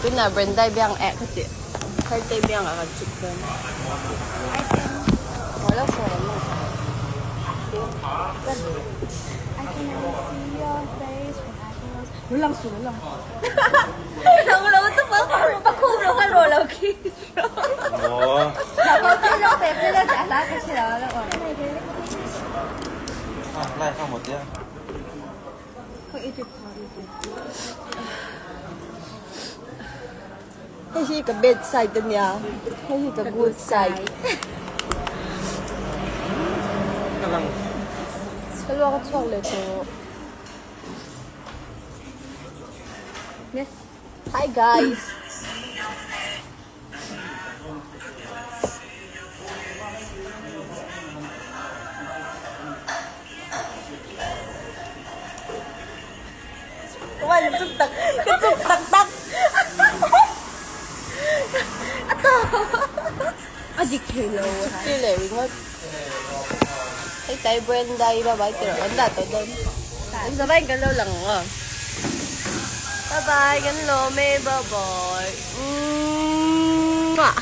Tunah Brenda-i biang eh ka tih Thartei biangah kan chuk dawn. Hei hi ka bad side a nia hei hi ka good side ka luak a chhuak leh tawh hi guys. Ka chuk tak tak. A dik thei lo. Chuk tir leh ringawt. Hei tai Brenda i bye bye ti rawh kan dah tawh dawn. Kan zavaiin kan lo lang ang aw. Bye bye kan lawm e bye bye. Mwah.